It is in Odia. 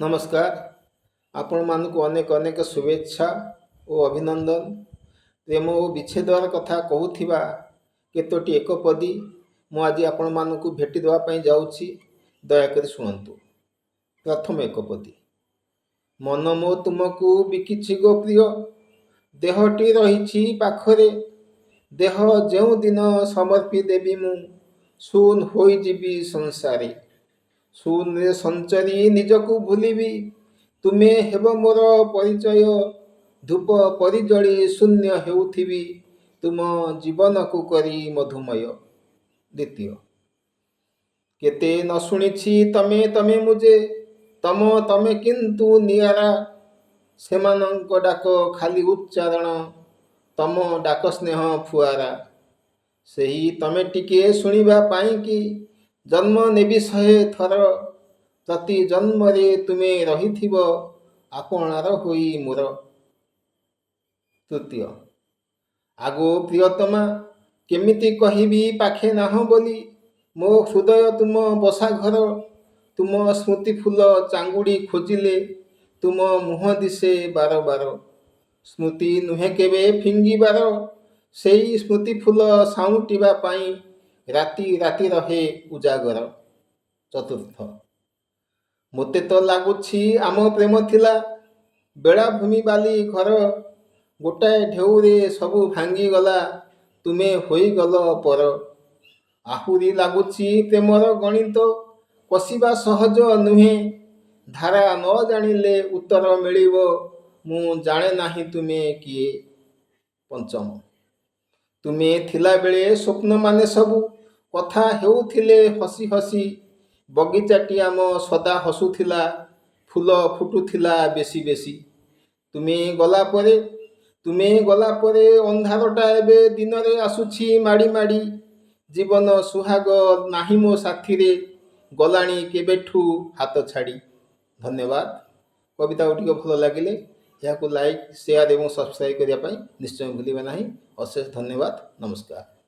ନମସ୍କାର। ଆପଣମାନଙ୍କୁ ଅନେକ ଅନେକ ଶୁଭେଚ୍ଛା ଓ ଅଭିନନ୍ଦନ। ପ୍ରେମ ଓ ବିଚ୍ଛେଦର କଥା କହୁଥିବା କେତୋଟି ଏକପଦୀ ମୁଁ ଆଜି ଆପଣମାନଙ୍କୁ ଭେଟି ଦେବା ପାଇଁ ଯାଉଛି। ଦୟାକରି ଶୁଣନ୍ତୁ। ପ୍ରଥମ ଏକପଦୀ। ମନ ମୋ ତୁମକୁ ବିକିଛି ଗୋ ପ୍ରିୟ, ଦେହଟି ରହିଛି ପାଖରେ। ଦେହ ଯେଉଁଦିନ ସମର୍ପି ଦେବି ମୁଁ, ଶୂନ ହୋଇଯିବି ସଂସାରେ। ଶୂନରେ ସଞ୍ଚରି ନିଜକୁ ଭୁଲିବି, ତୁମେ ହେବ ମୋର ପରିଚୟ। ଧୂପ ପରି ଜଳି ଶୂନ୍ୟ ହେଉଥିବି, ତୁମ ଜୀବନକୁ କରି ମଧୁମୟ। ଦ୍ୱିତୀୟ। କେତେ ନ ଶୁଣିଛି ତମେ ତମେ, ମୁଁ ଯେ ତମ ତମେ କିନ୍ତୁ ନିଆରା। ସେମାନଙ୍କ ଡାକ ଖାଲି ଉଚ୍ଚାରଣ, ତମ ଡାକ ସ୍ନେହ ଫୁଆରା। ସେହି ତମେ ଟିକେ ଶୁଣିବା ପାଇଁକି ଜନ୍ମ ନେବି 100 ଥର। ପ୍ରତି ଜନ୍ମରେ ତୁମେ ରହିଥିବ ଆପଣାର ହୋଇ ମୋର। ତୃତୀୟ। ଆଗୋ ପ୍ରିୟତମା, କେମିତି କହିବି ପାଖେ ନାହଁ ବୋଲି। ମୋ ହୃଦୟ ତୁମ ବସାଘର। ତୁମ ସ୍ମୃତି ଫୁଲ ଚାଙ୍ଗୁଡ଼ି ଖୋଜିଲେ ତୁମ ମୁହଁ ଦିଶେ ବାର ବାର। ସ୍ମୃତି ନୁହେଁ କେବେ ଫିଙ୍ଗିବାର, ସେଇ ସ୍ମୃତି ଫୁଲ ସାଉଁଟିବା ପାଇଁ ରାତି ରାତି ରହେ ଉଜାଗର। ଚତୁର୍ଥ। ମୋତେ ତ ଲାଗୁଛି ଆମ ପ୍ରେମ ଥିଲା ବେଳାଭୂମି ବାଲି ଘର। ଗୋଟାଏ ଢେଉରେ ସବୁ ଭାଙ୍ଗିଗଲା, ତୁମେ ହୋଇଗଲ ପର। ଆହୁରି ଲାଗୁଛି ପ୍ରେମର ଗଣିତ କଷିବା ସହଜ ନୁହେଁ। ଧାରା ନ ଜାଣିଲେ ଉତ୍ତର ମିଳିବ, ମୁଁ ଜାଣେ ନାହିଁ ତୁମେ କିଏ। ପଞ୍ଚମ। ତୁମେ ଥିଲାବେଳେ ସ୍ୱପ୍ନମାନେ ସବୁ କଥା ହେଉଥିଲେ ହସି ହସି। ବଗିଚାଟି ଆମ ସଦା ହସୁଥିଲା, ଫୁଲ ଫୁଟୁଥିଲା ବେଶୀ ବେଶୀ। ତୁମେ ଗଲା ପରେ ଅନ୍ଧାରଟା ଏବେ ଦିନରେ ଆସୁଛି ମାଡ଼ି ମାଡ଼ି। ଜୀବନ ସୁହାଗ ନାହିଁ ମୋ ସାଥିରେ, ଗଲାଣି କେବେଠୁ ହାତ ଛାଡ଼ି। ଧନ୍ୟବାଦ। କବିତା ଗୁଡ଼ିକ ଭଲ ଲାଗିଲେ ଏହାକୁ ଲାଇକ୍, ସେୟାର ଏବଂ ସବସ୍କ୍ରାଇବ୍ କରିବା ପାଇଁ ନିଶ୍ଚୟ ଭୁଲିବେ ନାହିଁ। ଅଶେଷ ଧନ୍ୟବାଦ। ନମସ୍କାର।